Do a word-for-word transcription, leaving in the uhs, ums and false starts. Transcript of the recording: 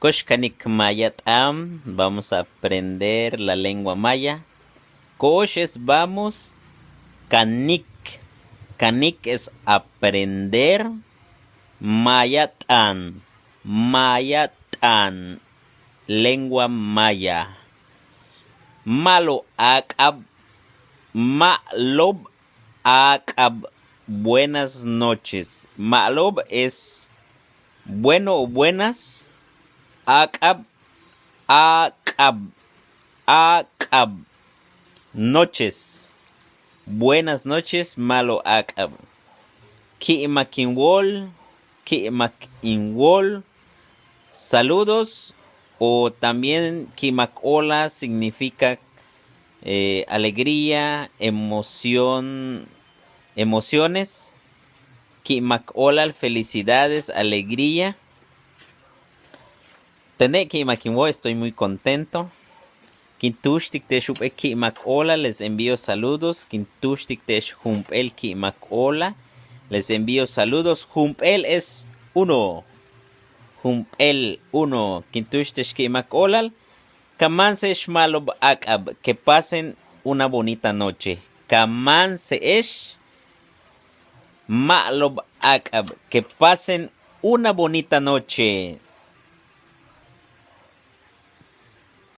Ko'ox kanik maaya t'aan, vamos a aprender la lengua maya. Ko'ox es vamos, kanik, kanik es aprender, maaya t'aan, maaya t'aan, lengua maya. Ma'lob áak'ab, ma'lob áak'ab, buenas noches. Ma'lob es bueno o buenas, áak'ab, áak'ab, áak'ab, noches. Buenas noches, ma'lob áak'ab. Ki'imak in wóol, ki'imak in wóol. Saludos, o también ki'imak óolal significa, eh, alegría, emoción, emociones. Ki'imak óolal, felicidades, alegría. Tene' ki'imak in wóol, estoy muy contento. Kin túuxtik te'ex jump'éel ki'imak óolal, les envío saludos. Kin túuxtik te'ex jump'éel ki'imak óolal, les envío saludos. Jump'éel es uno. Jump'éel uno. Kin túuxtik te'ex ki'imak óolal. Ka máanse'ex ma'lob áak'ab, que pasen una bonita noche. Ka máanse'ex ma'lob áak'ab, que pasen una bonita noche.